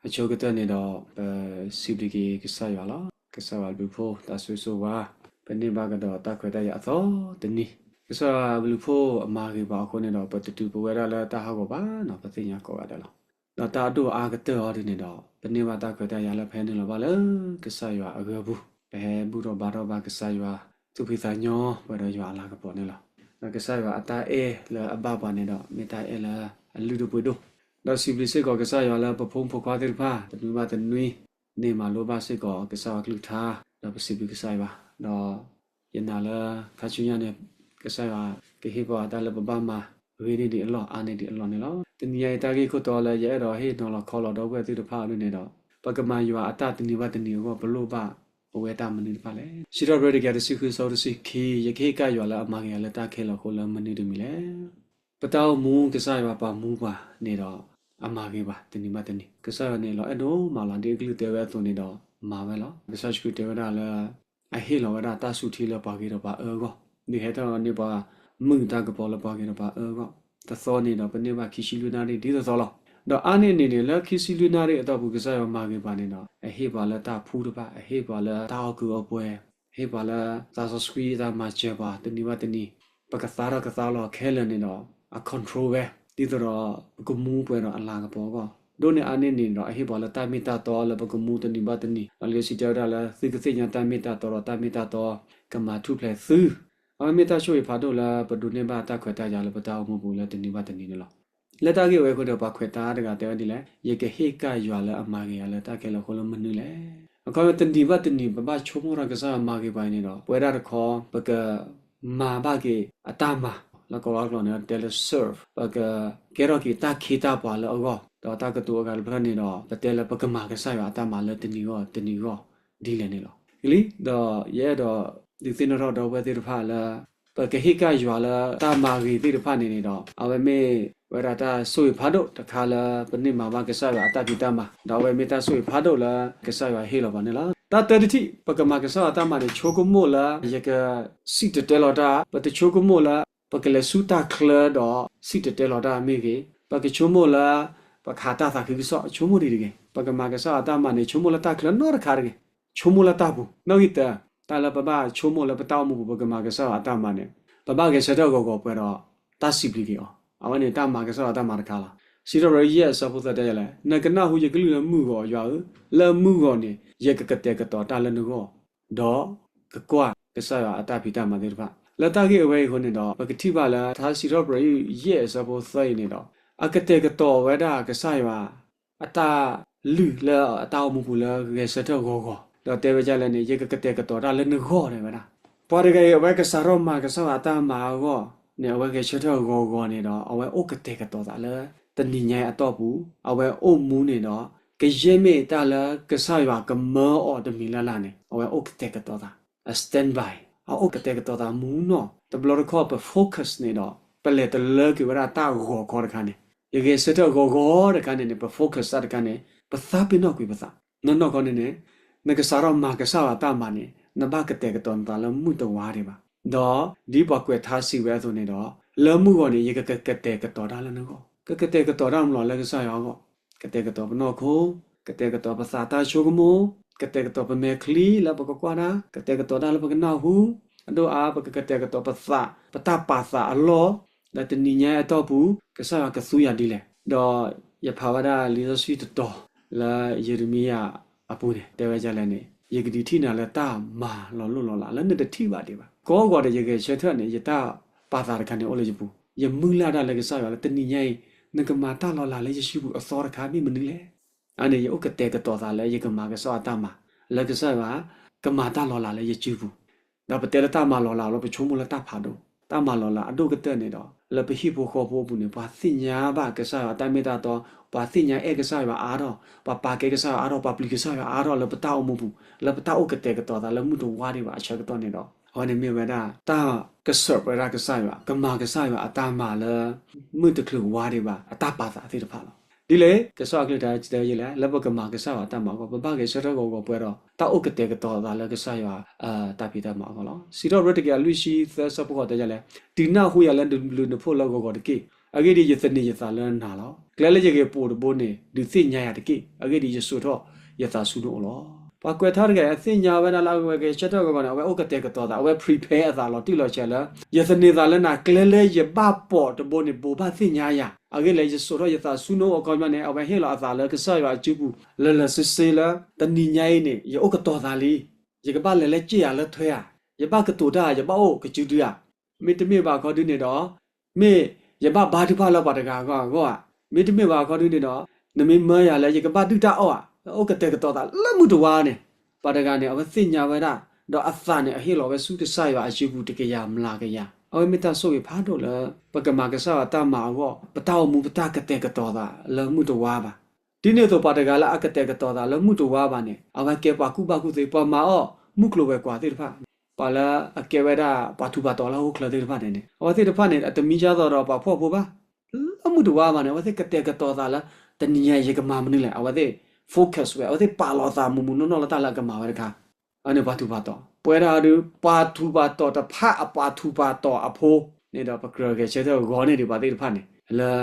အဆိကတၢၢ်န့ၣ်ဒီး ပစံးဘျုးက့ၤကစၢ်ယွၤလီၤ. ကစၢ်ယွၤဘျုးဖှိၣ်တၢ်ဆိၣ်ဂ့ၤဆိၣ်ဝါ, ပန့ၢ်ဘၣ်ကဒီးတၢ်ခွဲးတၢ်ယာ်အသီတနံၤ, ကစၢ်ယွၤဘျုးဖှိၣ်အမၤဂ့ၤပှၤအဃိန့ၣ်ဒီး ပတတုၤပဝဲဒၣ်လၢတၢ်ဟးဂီၤဘၣ်နီၤ, ပသ့ၣ်ညါကိးဂၤဒဲးလီၤ. ဒီးတၢ်အဒိၣ်အါကတၢၢ်အီၤဒ်န့ၣ်ဒီး ပန့ၢ်ဘၣ်တၢ်ခွဲးတၢ်ယာ်လၢပဟဲနုာ်လီၤဘၣ်လၢကစၢ်ယွၤအဂၢၢ်ပူၤ, ပဟဲဘူၣ်ထီၣ်ဘါထီၣ်ဘၣ်ကစၢ်ယွၤ သူၣ်ဖှံသးညီပှဲၤဒီးယွၤအလၤကပီၤန့ၣ်လီၤ. ဒီးကစၢ်ယွၤအတၢ်အဲၣ်လၢအဘၣ်ပှၤန့ၣ်ဒီး မ့ၢ်တၢ်အဲၣ်လၢအလုၢ်ဒိၣ်ပှ့ၤဒိၣ်, ဒီးစံးဘျုးစ့ၢ်ကီးကစၢ်ယွၤလၢပဖိမုၣ်ဖိခွါသ့ၣ်တဖၣ် တနွံဘၣ်တနွံ န့ၢ်မၤလိဘၣ်စ့ၢ်ကီးကစၢ်ယွၤကလုၢ်ကထါ, ဒီးပစံးဘျုးကစၢ်ယွၤ, ဒီးယနာ်လၢခါဆူညါန့ၣ် ကစၢ်ယွၤကဟ့ၣ်ပှၤတၢ်လၢပဘၣ်မၤ ဂ့ၤန့ၢ်ဒံးအလီၢ် အါန့ၢ်ဒံးအလီၢ်န့ၣ်လီၤ. တနံၤညါအံၤတၢ်ဂ့ၢ်ခိၣ်တီလၢယအဲၣ်ဒိးဟ့ၣ်နီၤလီၤခီလီၤဒီပုၢ်ဝဲၢ်သ့ၣ်တဖၣ်အဒိန့ၣ်ဒီး ပကမၤယွၤအတၢ်တနံၤဘၣ်တနံၤအဂီၢ် ပလိၣ်ဘၣ်ပဝဲတၢ်မနုၤတဖၣ်လဲၣ်. စံးထီၣ်ပတြၢၤတကယၤတဆံဃုအဆၢဖိတဆံခံ, ယကဟ့ၣ်ကစၢ်ယွၤလၢအမၤဂ့ၤယၤလၢတၢ်ခဲလၢာ်အဃိလၢမနုၤတမံၤလဲၣ်. ပတၢ်အိၣ်မူကစၢ်ယွၤပာ်မူပှၤန့ၣ်ဒီး အမၤဂ့ၤပှၤတနံၤဘၣ်တနံၤ, ကစၢ်ယွၤန့ၣ်လီၤအဲၣ်ဒိၣ်မးလီၤ. ဒ်အကလုၢ်တဲဝဲအသိးန့ၣ်ဒီး မၤဝဲလီၤ. ကစၢ်ယ့ၣ်ၡူးခရံာ်တဲဝဲဒၣ်လၢ အဟ့ၣ်လီၤဝဲဒၣ်တၢ်ဆူၣ်ထံလၢပှၤဂ့ၤဒီးပှၤအၢအဂီၢ်, ဒုးဟဲထီၣ်န့ၢ်ပှၤမုၢ်တၢ်ကပီၤလၢပှၤဂ့ၤဒီးပှၤအၢအဂီၢ်, တသီန့ၣ်ဒီးပန့ၢ်ဘၣ်ခံဆံလွံၢ်နၣ်ရံၣ်ဒ်သိးသိးလီၤ. ဒီးအါန့ၢ်န့ၣ်န့ၣ် လၢခံဆံလွံၢ်နၣ်ရံၣ်အတီၢ်ပူၤ ကစၢ်ယွၤမၤဂ့ၤပှၤန့ၣ်ဒီး အဟ့ၣ်ပှၤလၢတၢ်ဖှူတဖၣ်, အဟ့ၣ်ပှၤလၢတၢ်အီၣ်ကုၢ်အီပှဲၤ, ဟ့ၣ်ပှၤလၢသးစီဆှံအတၢ်မၤစၢၤပှၤတနံၤဘၣ်တနံၤ, ပကသါထီၣ်ကသါလီၤခဲလၢာ်န့ၣ်ဒီး အ control ဝဲ, ဒ်သိးဒီးပကမူပှဲၤဒီးအလၤကပီၤအဂီၢ်, ဒိၣ်န့ၢ်အါန့ၢ်န့ၣ်ဒီး အဟ့ၣ်ပှၤလၢတၢ်မ့ၢ်တၢ်တီလၢပကမူတနံၤဘၣ်တနံၤ, ဒီးလံာ်စီဆှံတဲဝဲဒၣ်လၢ သုကသ့ၣ်ညါတၢ်မ့ၢ်တၢ်တီဒီးတၢ်မ့ၢ်တၢ်တီ ကမၤထူၣ်ဖျဲးသု အဝဲမ့ၢ်တၢ်ဆိၣ်ဂ့ၤဖးဒိၣ်လၢပဒိးန့ၢ်ဘၣ်တၢ်ခွဲးတၢ်ယာ်လၢပတၢ်အိၣ်မူပူၤလၢတနံၤဘၣ်တနံၤန့ၣ်လီၤ. လၢတၢ်ဂ့ၢ်ဝဲအဃိဒီး ပှၤခွဲးတၢ်တဂၤတဲဝဲဒ်လဲၣ်, ယကဟ့ၣ်ကစၢ်ယွၤလၢအမၤဂ့ၤယၤလၢတၢ်ခဲလၢာ်အဃိလၢမနုၤလဲၣ်. အခီပညီတနံၤဘၣ်တနံၤ ပဘၣ်ဆိကမိၣ်ထီၣ်ကစၢ်ယွၤမၤဂ့ၤပှၤအံၤန့ၣ်ဒီး ပဝဲဒၣ်တခီ ပကမၤဘၣ်က့ၤအတၢ်မၤ, လၢကီၢ်လီၤကျိာ်န့ၣ် တဲလၢ serve, ပကကဲထီၣ်က့ၤတၢ်ခ့တၢ်ပှၤလၢအဂီၢ်, ဒီးတၢ်ကတိၤအဂၤတဖျၢၣ်န့ၣ်ဒီး ပတဲလၢပကမၤကစၢ်ယွၤအတၢ်မၤလၢတနံၤဂီၢ်တနံၤဂီၢ်ဒ်လဲၣ်န့ၣ်လီၤ. လံ, ဒီးယအဲၣ်ဒိးဒုးသ့ၣ်နီၣ်ထီၣ်ဒီပုၢ်ဝဲၢ်သ့ၣ်တဖၣ်လၢ ပကဟ့ၣ်ကစၢ်ယွၤလၢတၢ်မၤဂ့ၤသ့ၣ်တဖၣ်န့ၣ်န့ၣ်ဒီး အဝဲမ့ၢ်ဝဲဒၣ်တၢ်ဆိၣ်ဂ့ၤဖးဒိၣ်တခါလၢပန့ၢ်မၤဘၣ်ကစၢ်ယွၤအတၢ်ဖံးတၢ်မၤ, ဒီးအဝဲမ့ၢ်တၢ်ဆိၣ်ဂ့ၤဖးဒိၣ်လၢကစၢ်ယွၤဟ့ၣ်လီၤပှၤန့ၣ်လီၤ. တၢ်တၢတထံၣ် ပကမၤကစၢ်ယွၤတၢ်မၤန့ၣ် ဆိကမိၣ်လၢယကစံၣ်တဲၤတဲလီၤတၢ်, ပတဆိကမိၣ်လၢ ပကလဲၤဆူတၢ်ချၢဒီးစံၣ်တဲၤတဲလီၤတၢ်မ့ၢ်ဂ့ၤ, ပကဆိကမိၣ်လၢ ပကဟးတၢ်သးခုကစီၣ် ဆိကမိၣ်ဒ်တဂ့ၤ. ပကမၤကစၢ်ယွၤအတၢ်မၤန့ၣ် ဆိကမိၣ်လၢတၢ်ချၢနီတခါတဂ့ၤ, ဆိကမိၣ်လၢတၢ်ပူၤ. နီၣ်ဂံၢ်တၢ, တၢ်လၢပဘၣ်ဆိကမိၣ်လၢပတၢ်အိၣ်မူပူၤ ပကမၤကစၢ်ယွၤအတၢ်မၤန့ၣ် ပဘၣ်ဂဲၤဆၢထၢၣ်ဂီၤဂီၤပှဲၤဒီးတၢ်စံးဘျုးက့ၤအီၤ, အဝဲန့ၣ်တၢ်မၤကစၢ်ယွၤအတၢ်မၤတခါလီၤ. စံးထီၣ်ပတြၢၤယဲၢ်အဆၢဖိသၢတဲလဲၣ်, နကနၢ်ဟူယကလုၢ်လၢမုၢ်ဂီၤ, ယွၤဧၢ, လၢမုၢ်ဂီၤန့ၣ် ယကကတဲာ်ကတီၤတၢ်လၢနဂီၢ်, ဒီးကကွၢ်ကစၢ်ယွၤအတၢ်ဖံးတၢ်မၤသ့ၣ်တဖၣ်. လၢတၢ်ဂ့ၢ်အဝဲအံၤအဃိန့ၣ်ဒီး ပကထံၣ်ဘၣ်လၢ ထါစံးထီၣ်ပတြၢၤယဲၢ်အဆၢဖိသၢအံၤန့ၣ်ဒီး အကတဲာ်ကတီၤဝဲဒၣ်ကစၢ်ယွၤ အတၢ်လုၢ်လၢအတၢ်အိၣ်မူပူၤလၢဂဲၤဆၢထၢၣ်ဂီၤဂီၤ, ဒီးတဲဝဲဒ်လဲၣ်န့ၣ် ယကကတဲာ်ကတီၤတၢ်လၢနဂီၢ်ဒၣ်ဝဲဒၣ်. ပှၤတဂၤအံၤ အဝဲကစးထီၣ်မၤကစၢ်ယွၤအတၢ်မၤအဂီၢ်န့ၣ် အဝဲဂဲၤဆၢထၢၣ်ဂီၤဂီၤန့ၣ်ဒီး အဝဲအိၣ်ကတဲာ်ကတီၤသးလၢ တနံၤညါအံၤအတီၢ်ပူၤ, အဝဲအိၣ်မူန့ၣ်ဒီး ကယဲၢ်မ့ၢ်တၢ်လၢကစၢ်ယွၤကမၢအီၤတမံၤလၢ်လၢ်န့ၣ် အဝဲအိၣ်ကတဲာ်ကတီၤသး, အ standby, အအိၣ်ကတဲာ်ကတီၤသးမူနီၢ်. တဘျီတခီၣ်ပ focus န့ၣ်ဒီး ပလဲၤတလၢက့ၤဝဲဒၣ်တၢ်ဂီၤခီတခါန့ၣ်, ယဂဲၤဆၢထၢၣ်ဂီၤဂီၤတခါန့ၣ်န့ၣ် ပ focus တၢ်တခါန့ၣ် ပသးပ့ၤနီၣ်ကွံာ်ပသး. နီၢ်နီၢ်ခီန့ၣ်န့ၣ် နကစးထီၣ်မၤကစၢ်ယွၤတၢ်မၤန့ၣ် နဘၣ်ကတဲာ်ကတီၤနသးလၢမုၢ်တဝါဒံးဘၣ်. ဒီးဒ်ပှၤကွဲးထါစံးဝဲအသိးန့ၣ်ဒီး လၢမုၢ်ဂီၤန့ၣ် ယကကတဲာ်ကတီၤတၢ်လၢနဂီၢ်, ကကတဲာ်ကတီၤတၢ်မလီၤလၢကစၢ်ယွၤအဂီၢ်, ကတဲာ်ကတီၤပနီၢ်ခိ, ကတဲာ်ကတီၤပသးတၢ်ဆိကမိၣ်, ကတဲာ်ကတီၤပမဲာ်ချံလၢပကကွၢ်တၢ်, ကတဲာ်ကတီၤတၢ်လၢပကနၢ်ဟူ, အဒိၣ်အါ ပကကတဲာ်ကတီၤပသး, ပတၢ်ပာ်သးအလီၢ်, လၢတနံၤညါအတီၢ်ပူၤ ကစၢ်ယွၤကသူယၤဒ်လဲၣ်. ဒီးယဖးဝဲဒၣ်လံာ်စီဆှံတတီၤ လၢယံးရမံယၤအပူၤန့ၣ် တဲဝဲဒ်လဲၣ်န့ၣ်, ယကဒုးထံၣ်နၤလၢတၢ်မၤလီၤလိၢ်လီၤလး လၢနတထံၣ်ဘၣ်ဒံးဘၣ်. ကိးဂီၤဒီးယဂဲၤဆၢထၢၣ်န့ၣ် ယတၢ်ပာ်သးတခါန့ၣ်အိၣ်လၢယပူၤ, ယမုၢ်လၢ်တၢ်လၢကစၢ်ယွၤလၢတနံၤညါအံၤ နကမၤတၢ်လီၤလးလၢယစုပူၤအသီတခါမ့ၢ်မနုၤလဲၣ်. အန့ၣ် ယအိၣ်ကတဲာ်ကတီၤသးလၢယကမၤကစၢ်ယွၤတၢ်မၤ, လၢကစၢ်ယွၤ ကမၤတၢ်လီၤလးလၢယစုပူၤ. ဒီးပတဲလၢတၢ်မၤလီၤလးလီၤ ပဆိကမိၣ်လၢတၢ်ဖးဒိၣ်, တၢ်မၤလီၤလးအဒိၣ်ကတၢၢ်န့ၣ်ဒီး လၢပဟံၣ်ဖိဃီဖိအပူၤန့ၣ် ပှၤသ့ၣ်ညါဘၣ်ကစၢ်ယွၤအတၢ်မ့ၢ်တၢ်တီ, ပှၤသ့ၣ်ညါအဲၣ်ကစၢ်ယွၤအါထီၣ်, ပှၤပာ်ကဲကစၢ်ယွၤအါထီၣ်, ပှၤပျံၤကစၢ်ယွၤအါထီၣ်လၢပတၢ်အိၣ်မူပူၤ, လၢပတၢ်အိၣ်ကတဲာ်ကတီၤသးလၢမုၢ်တဝါဒံးဘၣ်အဆၢကတီၢ်န့ၣ်ဒီး အဝဲန့ၣ်မ့ၢ်ဝဲဒၣ် တၢ်က serve ဝဲဒၣ်ကစၢ်ယွၤ, ကမၤကစၢ်ယွၤအတၢ်မၤလၢ မုၢ်တချုးဝါဒံးဘၣ်အတၢ်ပာ်သးသ့ၣ်တဖၣ်လီၤ. ဒ်လဲၣ် ကစၢ်အကလုၢ်ကထါတဲဝဲဒ်လဲၣ်, လၢပကမၤကစၢ်ယွၤအတၢ်မၤအဂီၢ် ပဘၣ်ဂဲၤဆၢထၢၣ်ဂီၤဂီၤပှဲၤဒီး တၢ်အိၣ်ကတဲာ်ကတီၤသးလၢကစၢ်ယွၤ တၢ်ဖံးတၢ်မၤအဂီၢ်လီၤ. စံးထီၣ်ပတြၢၤတကယၤလွံၢ်ဆံသၢ ဆၢဖိဃိးတဲဒ်လဲၣ်, တုၤနၢ်ဟူယၤလၢနဘျုးနဖှိၣ်လၢဂီၤဂီၤတက့ၢ်. အဂ့ၢ်ဒ်အံၤ, ယသန့ၤယသးလၢနၤလီၤ. ကျဲလၢယဂဲၤပိာ်တဘိန့ၣ် ဒုးသ့ၣ်ညါယၤတက့ၢ်. အဂ့ၢ်ဒ်အံၤ, ယစိာ်ထီၣ်ယသးဆူနအိၣ်လီၤ. ပှၤကွဲးထါတဂၤအံၤ အသ့ၣ်ညါဝဲဒၣ်လၢအဝဲကဆၢထၢၣ်ဂီၤဂီၤန့ၣ် အဝဲအိၣ်ကတဲာ်ကတီၤသး, အဝဲ prepare အသးလီၤတံၢ်လီၤဆဲးလၢ ယသန့ၤသးလၢနၤ, ကျဲလၢယဘၣ်ပိာ်တဘိန့ၣ် ဘိးဘၣ်သ့ၣ်ညါယၤ. အဂ့ၢ်ဒ်အံၤ, ယစိာ်ထီၣ်ယသးဆူနအိၣ်အခီပညီန့ၣ် အဝဲဟ့ၣ်လီၤအသးလၢကစၢ်ယွၤအစုပူၤ လၢာ်လၢာ်ဆ့ဆ့လၢ တနံၤညါအံၤန့ၣ် ယအိၣ်ကတီၤသးလံ. ယကဘၣ်လဲၤလၢစ့ၢ်ယၤလၢထွဲဧါ, ယဘၣ်ကတိၤတၢ်ဧါ, ယဘၣ်အိၣ်ကစုဒုဧါ. မ့တမ့ၢ်ဘၣ်ခီဒုန့ၣ်ဒီး မ့ၢ်ယဘၣ်ဘါထုကဖၣ်လၢပှၤတဂၤအဂီၢ်ဧါ. မ့တမ့ၢ်ဘၣ်ခီဒုန့ၣ်ဒီး နမ့ၢ်မၢယၤလၢယကဘၣ်ဒုၣ်တၢ်အီၣ်ဧါ. အိၣ်ကတဲာ်ကတီၤသးလၢမုၢ်တဝါန့ၣ် ပှၤတဂၤန့ၣ် အဝဲသ့ၣ်ညါဝဲဒၣ်, ဒီးအသးန့ၣ် အဟ့ၣ်လီၤဝဲဆူကစၢ်ယွၤအစုပူၤတကယၤမျးကယၤ. အဝဲမ့ၢ်တၢ်ဆိၣ်ဂ့ၤဖးဒိၣ်လၢ ပကမၤကစၢ်ယွၤတၢ်မၤအဂီၢ် ပတၢ်အိၣ်မူပတၢ်ကတဲာ်ကတီၤသးလၢမုၢ်တဝါဘၣ်. ဒ်န့ၣ်အသိး ပှၤတဂၤလၢအကတဲာ်ကတီၤသးလၢမုၢ်တဝါဘၣ်န့ၣ် အဝဲကဲပှၤကူၣ်ဘၣ်ကူၣ်သ့, ပှၤမၤအီၣ်မုၢ်ကျိၤဝဲၤကွာ်သ့ၣ်တဖၣ်, ပှၤလၢအကဲဝဲဒၣ်ပှၤထူးပှၤတီၤလၢဟီၣ်ခိၣ်ချၢသ့ၣ်တဖၣ်န့ၣ်န့ၣ် အဝဲသ့ၣ်တဖၣ်န့ၣ် အတမံၤဒ်သိးဒီးပှၤဖှီၣ်ဖိဘၣ်. လၢမုၢ်တဝါဘၣ်န့ၣ် အဝဲသ့ၣ်ကတဲာ်ကတီၤသးလၢ တနံၤညါအံၤယကမၤမနုၤလဲၣ်. အဝဲသ့ၣ် focus ဝဲ, အဝဲသ့ၣ်ပာ်လီၤသးမူးမူးနီၢ်နီၢ်လၢတၢ်လၢအကမၤဝဲတခါ အန့ၣ်ပှၤထူးပှၤတီၤ. ပဝဲဒၣ်ဒီး ပှၤထူးပှၤတီၤတဖၣ်အပှၤထူးပှၤတီၤအဖိန့ၣ်ဒီး ပကြၢးဂဲၤဆၢထၢၣ်ဂီၤန့ၢ်ဒံးပှၤသ့ၣ်တဖၣ်န့ၣ် လၢ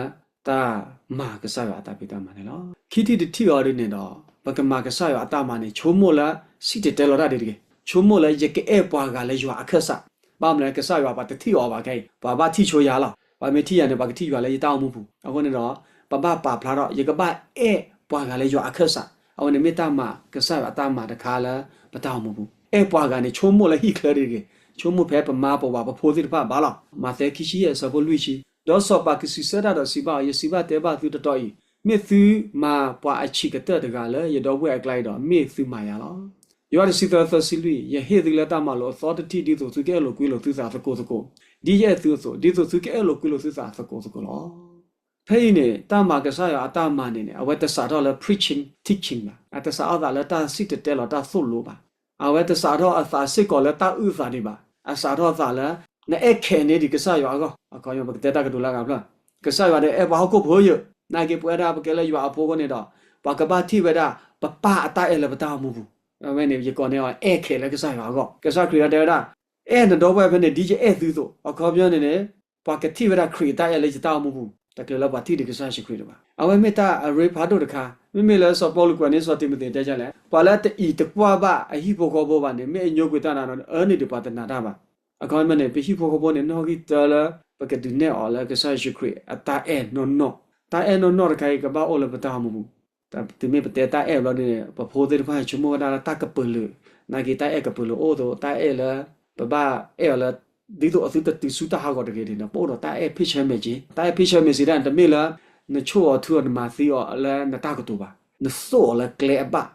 တၢ်မၤကစၢ်ယွၤအတၢ်ဖံးတၢ်မၤန့ၣ်လီၤ. ခံထံၣ်တထံၣ်အီၤဒ်န့ၣ်ဒီး ပကမၤကစၢ်ယွၤအတၢ်မၤန့ၣ် ဆိကမိၣ်လၢ စံၣ်တဲၤတဲလီၤတၢ်ဒ်တဂ့ၤ, ဆိကမိၣ်လၢယကအဲၣ်ပှၤဂၤလၢယွၤအခၢၣ်စး. ဘၣ်မနုၤလဲၣ်, ကစၢ်ယွၤပှၤတထံၣ်အီၤဘၣ်ခဲအံၤ, ပှၤဘၣ်ထံၣ်ဆိယၤလီၤ. ပှၤမ့ၢ်ထံၣ်ယၤန့ၣ် ပှၤကထံၣ်ယွၤလၢယတၢ်အိၣ်မူပူၤ. အဃိန့ၣ်ဒီး ပဘၣ်ပာ်ဖျါထီၣ် ယကဘၣ်အဲၣ်ပှၤဂၤလၢယွၤအခၢၣ်စး. အဝဲန့ၣ်မ့ၢ်တၢ်မၤကစၢ်ယွၤအတၢ်မၤတခါလၢပတၢ်အိၣ်မူပူၤ. အဲၣ်ပှၤဂၤန့ၣ် ဆိကမိၣ်လၢဟံၣ်ချၢဒ်တဂ့ၤ, ဆိကမိၣ်ဖဲပမါပဝၤပဖိသ့ၣ်တဖၣ်ဘၣ်လီၤ. မးသဲခံဆံယဲၢ်အဆၢဖိလွံၢ်ဆံ, ဒီးစီၤပၤကစံးဆၢတၢ်ဒီးစံးဘၣ်အီၤ, ယစံးဘၣ်တဲဘၣ်သုတတီၤအံၤ, မ့ၢ်သုမၤပှၤအဆံးကတၢၢ်တဂၤလၢယဒီပုၢ်ဝဲၢ်အကျါအံၤဒီး မ့ၢ်သုမၤယၤလီၤ. ယိၤဟၣ်တဆံသၢသၢဆံလွံၢ်, ယဟ့ၣ်သုလၢတၢ်မၤလိာ်အသီတထံၣ် ဒ်သိးသုကအဲၣ်လိာ်ကွံလိာ်သုသးသကိးသကိး, ဒ်ယအဲၣ်သုအသိး, ဒ်သိးသုကအဲၣ်လိာ်ကွံလိာ်သုသးသကိးသကိးလီၤ. ဖဲအံၤန့ၣ် တၢ်မၤကစၢ်ယွၤအတၢ်မၤန့ၣ်န့ၣ် အဝဲတစးထီၣ်လၢ preaching, teaching ဘၣ်, အတစးထီၣ်သးလၢတၢ်စံၣ်တဲၤတဲလီၤတၢ်သိၣ်လိဘၣ်. အဝဲတစးထီၣ်အသးစ့ၢ်ကီးလၢတၢ်အုၣ်သးဒံးဘၣ်, အစးထီၣ်သးလၢ နအဲၣ်ခဲးန့ၢ်ဒံးကစၢ်ယွၤအဂီၢ်. အခီပညီ ပကတဲတၢ်ကတိၤလၢအဂၤဖျၢၣ်, ကစၢ်ယွၤဒီးအဲၣ်ပှၤဟီၣ်ခိၣ်ဖိယၢၢ်, နာ်က့ပဝဲဒၣ်ပကဲလၢယွၤအဖိအဃိန့ၣ်ဒီး ပှၤကဘၣ်ထံၣ်ဝဲဒၣ် ပပၢ်အတၢ်အဲၣ်လၢပတၢ်အိၣ်မူပူၤ. အဝဲန့ၣ် ယကိးန့ၢ်အီၤ အဲၣ်ခဲးလၢကစၢ်ယွၤအဂီၢ်. ကစၢ်ခရံာ်တဲဝဲဒၣ် အဲၣ်နဒီပုၢ်ဝဲၢ်ဖဲန့ၣ် ဒ်ယအဲၣ်သုအသိး. အခီပညီန့ၣ်န့ၣ် ပှၤကထံၣ်ဝဲဒၣ်ခရံာ်အတၢ်အဲၣ်လၢယတၢ်အိၣ်မူပူၤ တချုးလၢပှၤထံၣ်ဒံးကစၢ်ယ့ၣ်ၡူးခရံာ်ဒံးဘၣ်. အဝဲမ့ၢ်တၢ်အရ့ဖးဒိၣ်တခါ, မ့မ့ၢ်လၢစီၤပီလူးကွဲးန့ၢ်စီၤတံၤမသ့းတဲဒ်လဲၣ်, ပှၤလၢတအံးတကွၢ်ဘၣ်အဟံၣ်ဖိဃီဖိဘၣ်န့ၣ် မ့ၢ်အညိကွံာ်တၢ်နါဒီး အၢန့ၢ်ဒံးပှၤတနၤတၢ်ဘၣ်. အခီပညီန့ၣ် ပဟံၣ်ဖိဃီဖိန့ၣ် နီၣ်ဂံၢ်တၢလၢ ပကဒုးနဲၣ်အီၤလၢကစၢ်ယ့ၣ်ၡူးခရံာ်အတၢ်အဲၣ်နီၢ်နီၢ်, တၢ်အဲၣ်နီၢ်နီၢ်တခါအံၤ ကဘၣ်အိၣ်လၢပတၢ်အိၣ်မူပူၤ. တုၤမ့ၢ်ပတဲတၢ်အဲၣ်ဘျီန့ၣ် ပဖိသ့ၣ်တဖၣ်ဆိကမိၣ်ဝဲဒၣ်လၢတၢ်ကပၢၤလၢာ်, နာ်က့တၢ်အဲၣ်ကပၢၤလၢာ်အိၣ်သိး တၢ်အဲၣ်လၢ ပဘၣ်အဲၣ်အီၤလၢ ဒ်သိးအသုတတုၤဆူတၢ်ဟးဂီၤတဂ့ၤန့ၣ်ဒီး ပအိၣ်ဒီးတၢ်အဲၣ်ဖ့ၣ်ဆၢမဲာ်က့ၤ, တၢ်အဲၣ်ဖ့ၣ်ဆၢမဲာ်က့ၤဒၣ် တမ့ၢ်လၢ နဆိၣ်အီၤထုအီၤ နမၤသံအီၤလၢနတၢ်ကတိၤဘၣ်, နသိၣ်အီၤလၢကျဲအဘၣ်.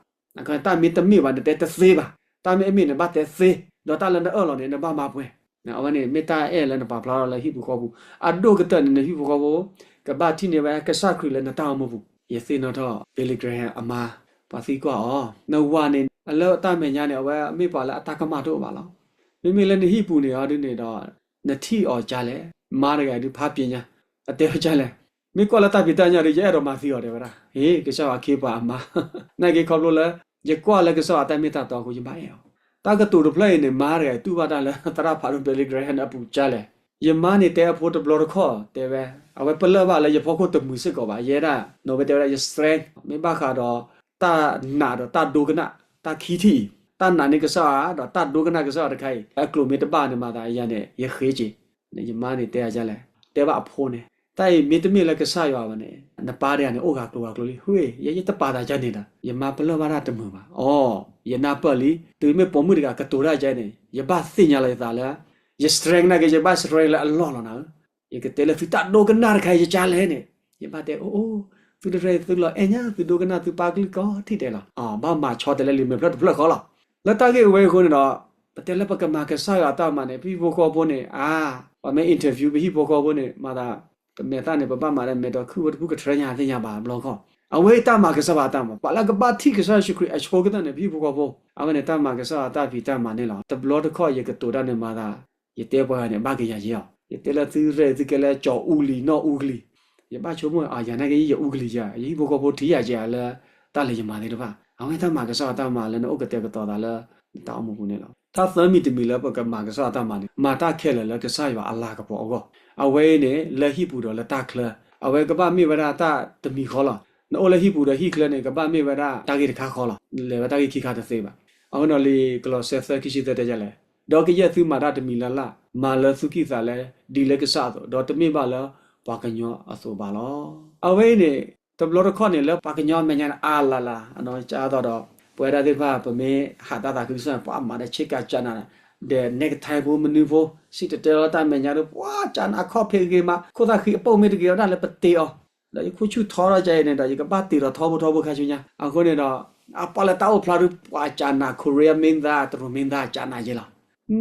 တၢ်မ့ၢ်တမ့ၢ်ဘၣ် နတဲတသ့ဘၣ်, တၢ်မ့ၢ်အမ့ၢ်န့ၣ် ဘၣ်တဲသ့, ဒီးတၢ်လၢနအၢၣ်လီၤန့ၣ် နဘၣ်မၤပှဲၤ. အဝဲန့ၣ် မ့ၢ်တၢ်အဲၣ်လၢနပာ်ဖျါထီၣ်လၢဟံၣ်ပူၤဃီပူၤ, အဒိၣ်ကတၢၢ်န့ၣ် နဟံၣ်ပူၤဃီပူၤ ကဘၣ်ထံၣ်န့ၢ်ဝဲကစၢ်ခရံာ်လၢနတၢ်အိၣ်မူပူၤ. ယသ့ၣ်နီၣ်ထီၣ် Billy Graham အမါ, ပှၤသံကွၢ်အီၤ, နဝၤန့ၣ် အလၢတၢ်မဲာ်ညါန့ၣ် အဝဲမ့ၢ်ပှၤလၢအတၢ်ကမၣ်တအိၣ်ဘၣ်လီၤ. မ့မ့ၢ်လၢနဟံၣ်ပူၤန့ၣ်အီၤဒ်န့ၣ်ဒီး နထံၣ်အီၤကလဲၣ်. မါတဂၤဒုးဖးပျံၤညါ, အတဲဝဲကလဲၣ်, မ့ၢ်ကွၢ်လၢတၢ်ဖံးတၢ်ညၣ်ဒီး ယအဲၣ်ဒိးမၤသံအီၤတဲဝဲဒၣ်. ဟ့ၣ် ကစၢ်ယွၤခ့ပှၤအမါ, နာ်က့ခီဖျိလၢ ယကွၢ်လၢကစၢ်ယွၤအတၢ်မ့ၢ်တၢ်တီအဃိ ယဘၣ်အဲၣ်အီၤ. တၢ်ကတိၤတဖျၢၣ်အံၤန့ၣ် မါတဂၤတူၢ်ဘၣ်တၢ်လၢသရၣ်ဖးဒိၣ် Billy Graham အပူၤကလဲၣ်. ယမါန့ၣ်တဲအဖိတဘျီတခီၣ်တဲဝဲ, အဝဲပလၢၢ်ဘၣ်လၢယဖီခိၣ်တမုာ်စ့ၢ်ကီးဘၣ်, ယဲဒၣ် နီၣ်ဝဲတဲဝဲဒၣ် ယ strength မ့ၢ်ဘၣ်ဃးဒီး တၢ်နာ်ဒီးတၢ်ဒိကနၣ်, တၢ်ခံထံၣ်အံၤ, တၢ်နာ်န့ၢ်ကစၢ်ယွၤဒီးတၢ်ဒိကနၣ်ကစၢ်ယွၤတခါအံၤ အကျိၤမ့ၢ်တဘၣ်န့ၣ်မၤသးယၤန့ၣ် ယဃ့က့ၤ. ယမါန့ၣ်တဲအကလဲၣ်, တဲဘၣ်အဖိန့ၣ်, တၢ်အံၤမ့တမ့ၢ်လၢကစၢ်ယွၤဘၣ်န့ၣ် နပၢ်တဂၤန့ၣ် အိၣ်ဂၤကျိၤဂၤကျိၤလံ, ဟ့ၣ် ယဲယတပာ်သးကန့ၣ်ဒီး ယမါပလၢၢ်ဘၣ်တၢ်တမုာ်ဘၣ်. အိ, ယနၢ်ပၢၢ်လံ, တုၤမ့ၢ်ပိာ်မုၣ်တဂၤကတိၤတၢ်ကန့ၣ် ယဘၣ်သ့ၣ်ညါလီၤယသးလၢ ယ strength နာ်က့ ယဘၣ် strength လၢအလီၢ်လီၤနၤဧၢ. ယကတဲလၢသုတၢ်ဒိကနၣ်တခါအံၤ ယကလဲၣ်န့ၣ်, ယဘၣ်တဲအိၣ်အိၣ်, သုတရဲၣ်သုလီၤအဲၣ်ညါ သုဒိကနၣ်သုပၢ်ကလုၢ်ကီထံၣ်တဲလီၤ. အဘၣ်မၤဆီတဲလၢလံာ်မဲာ်ဖျၢၣ်တဖျၢၣ်ဃီလီၤ. လၢတၢ်ဂ့ၢ်အဝဲအဃိန့ၣ်ဒီး ပတဲလၢပကမၤကစၢ်ယွၤအတၢ်မၤန့ၣ် ပဟံၣ်ဖိဃီဖိန့ၣ် အါ, ပှၤမ့ၢ် interview ပဟံၣ်ဖိဃီဖိန့ၣ် မၤသး ပမဲာ်သၣ်န့ၣ် ပဘၣ်မၤဒီးမဲာ်တီၤခုၣ်ဝဲတပူၤကထြဲညါသ့ၣ်ညါဘၣ်ဘျီခီ. အဝဲအံၤတၢ်မၤကစၢ်ယွၤအတၢ်မၤ ပှၤလၢကဘၣ်ထံၣ်ကစၢ်ယ့ၣ်ၡူးခရံာ်အဆိကတၢၢ်န့ၣ် ပဟံၣ်ဖိဃီဖိ, အဝဲန့ၣ်တၢ်မၤကစၢ်ယွၤအတၢ်ဖံးတၢ်မၤန့ၣ်လီၤ. တဘျီတခီၣ်ယကတိၤတၢ်န့ၣ်မၤသး ယတဲပှၤဂၤန့ၣ် ဘၣ်ကယၤယဲအီၤ, ယတဲလၢသုရဲၣ်သုကဲလၢကၠီၤအူကလံၤနီၢ်အူကလံၤ, ယဘၣ်ဆိကမိၣ် ယၤနာ်က့ ယအူကလံၤယၤ ယဟံၣ်ဖိဃီဖိထံၣ်ယၤကဲလၢတၢ်လၢယမၤသ့ၣ်တဖၣ်. အဝဲတၢ်မၤကစၢ်ယွၤတၢ်မၤလၢနအိၣ်ကတဲာ်ကတီၤသးလၢ နတၢ်အိၣ်မူပူၤန့ၣ်လီၤ. တၢ်သၢမံၤတမံၤလၢပကမၤကစၢ်ယွၤတၢ်မၤန့ၣ် မၤတၢ်ခဲလၢာ်လၢကစၢ်ယွၤအလၤကပီၤအဂီၢ်. အဝဲအံၤန့ၣ် လၢဟံၣ်ပူၤဒီးလၢတၢ်ချၢ, အဝဲကဘၣ်မ့ၢ်ဝဲဒၣ်တၢ်တမံၤဃီလီၤ. နအိၣ်လၢဟံၣ်ပူၤဒီးဟံၣ်ချၢန့ၣ် ကဘၣ်မ့ၢ်ဝဲဒၣ်တၢ်ဂ့ၢ်တခါဃီလီၤ. လဲၤဝဲတၢ်ဂ့ၢ်ခံခါတသ့ဘၣ်. အဃိန့ၣ်လံာ်ကလီးစဲသၢခံဆံသၢတဲဒ်လဲၣ်, ဒီးကယဲၢ်သုမၤတၢ်တမံၤလၢ်လၢ်, မၤလၢသုကံၢ်သးလဲ ဒ်လၢကစၢ်အသိး, ဒီးတမ့ၢ်ဘၣ်လၢပှၤကညီအသိးဘၣ်လီၤ. အဝဲအံၤန့ၣ် တဘျီတခီၣ်န့ၣ် လၢပှၤကညီအမဲာ်ညါန့ၣ် အါလၢ်လၢ် အနီၢ်ကါသိးဒီး ပဝဲဒၣ်သ့ၣ်တဖၣ် ပမ့ၢ်ဟးတၢ်သးခုကစီၣ်န့ၣ် ပှၤမၤဒီးဆ့ကၤကၠးနး ဒီး necktie ဖိမနုၤဖိ စံၣ်တဲၤတဲလီၤတၢ်မဲာ်ညါဒီး ပှၤကၠးနးခီၣ်ဖံးဂ့ၤမး ခိၣ်သၣ်ဃံအပိၢ်မ့ၢ်တဂ့ၤဝဲဒၣ်လၢပတ့အီၤ, ဒီးယခိၣ်ဆူၣ်ထီထီၣ်ကဲအံၤန့ၣ်ဒီး ယကဘၣ်တ့ဒီးထီဘိထီဘိခါဆူညါ အဃိန့ၣ်ဒီး အပှၤလၢတၢ်အိၣ်ဖျါဒုး ပှၤကၠးနး Korea မ့ၢ်သၣ် တရူးမ့ၢ်သၣ် ကၠးနးယဲလီၤ.